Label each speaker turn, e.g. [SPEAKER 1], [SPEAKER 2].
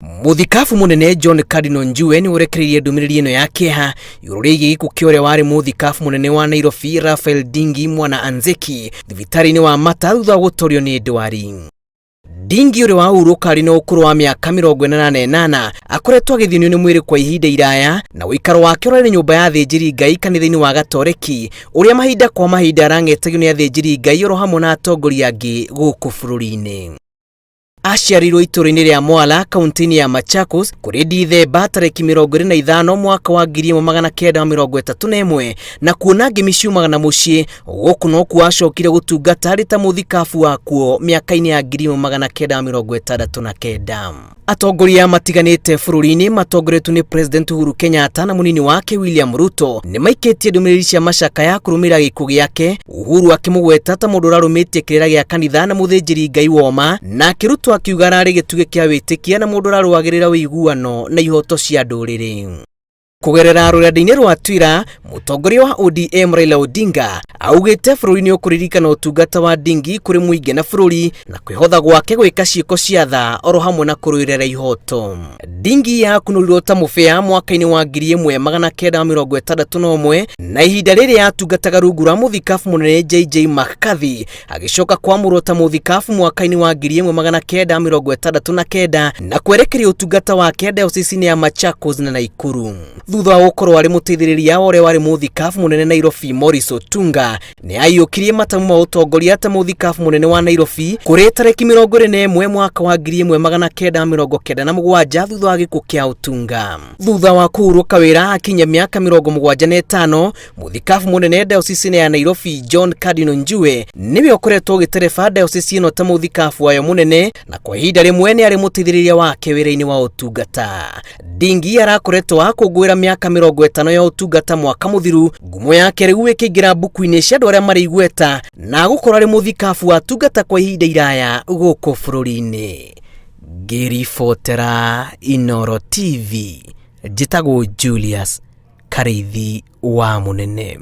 [SPEAKER 1] Mũthikabu mũnene John Cardinal Njue nĩ ũrekereirie ndũmĩrĩri ĩno ya kĩeha igũrũ rĩgiĩ gĩkuũ kĩa ũrĩa warĩ mũthikabu mũnene wa Nairobi Raphael Dingi Mwana Anzeki thibitarĩ-inĩ wa Mata thutha wa gũtorio nĩ ndwari. Dingi ũrĩa wahurũka arĩ na ũkũrũ wa mĩaka 88 akoretwo agĩthĩnio nĩ mwĩrĩ kwa ihinda iraya na ũikaro wake ũrarĩ nyũmba ya athĩnjĩri Ngai kanitha-inĩ wa Gatoreki ũrĩa mahinda kwa mahinda arang'etagio nĩ athĩnjĩri Ngai oro hamwe na atongoria angĩ gũkũ bũrũri-inĩ. Aciarĩirwo itũũra-inĩ rĩa Mwala, kaunti-inĩ ya Machakos, kũrĩ Dithemba tarĩki 25 mwaka wa 1931 na kuona ngemi ciumaga na mũciĩ gũkũ nokuo acokire gũtungata arĩ ta mũthikabu wakuo mĩaka-inĩ ya 1969. Atongoria matiganĩte bũrũri-inĩ matongoretio nĩ President Uhuru Kenyatta na mũnini wake William Ruto nĩ maikĩtie ndũmĩrĩri cia macakaya kũrũmĩrĩra gĩkuũ gĩake, Uhuru akĩmũgweta ta mũndũ ũrarũmĩtie kĩrĩra gĩa kanitha na mũthĩnjĩri Ngai woma, nake Ruto akiuga ararĩ gĩtugĩ kĩa wĩtĩkia na mũndũ ũrarũagĩrĩra ũiguano na ihoto cia ndũrĩrĩ. Kũgerera rũrenda-inĩ rwa Twitter, mũtongoria wa ODM Raila Odinga augĩte bũrũri nĩ ũkũririkana ũtungata wa Ndingi kũrĩ mũingĩ na bũrũri na kwĩhotha gwake gwĩka ciĩko cia tha oro hamwe na kũrũĩrĩra ihoto. Ndingi yakunũrirwo ta mũbĩa mwaka-inĩ wa 1961 na ihinda rĩrĩ yatungataga rungu rwa mũthikabu mũnene JJ McCarthy agĩcoka kwamũrwo ta mũthikabu mwaka-inĩ wa 1969 na kwerekeria ũtungata wake dayosisi-inĩ ya Machakos na Naikuru. Thutha wa gũkorwo arĩ mũteithĩrĩria wa ũrĩa warĩ mũthikabu mũnene Nairobi Maurice Otunga nĩ aiyũkirie matamu ma ũtongoria ta mũthikabu mũnene wa Nairobi kũrĩ tarĩki 21 mwaka wa 1997 thutha wa gĩkuũ kĩa Otunga. Thutha wa kũhurũka wĩra akinyia mĩaka 75 Mũthikabu mũnene dayosisi-inĩ ya Nairobi John Cardinal Njue nĩwe ũkoretwo ũgĩtereba dayosisi ĩno ta mũthikabu wayo mũnene na kwa ihinda rĩmwe nĩ arĩ mũteithĩrĩria wake wĩra-inĩ wa ũtungata. Ndingi arakoretwo akũngũĩra mĩaka 50 ya ũtungata mwaka mũthiru, ngumo yake rĩu ĩkĩingĩra mbuku-inĩ cia andũ arĩa marĩ igweta na gũkorwo arĩ mũthikabu watungata kwa ihinda iraya gũkũ bũrũri-inĩ. Ngĩribotera Inooro TV, njĩtagwo Julius Karĩithi wa Mũnene.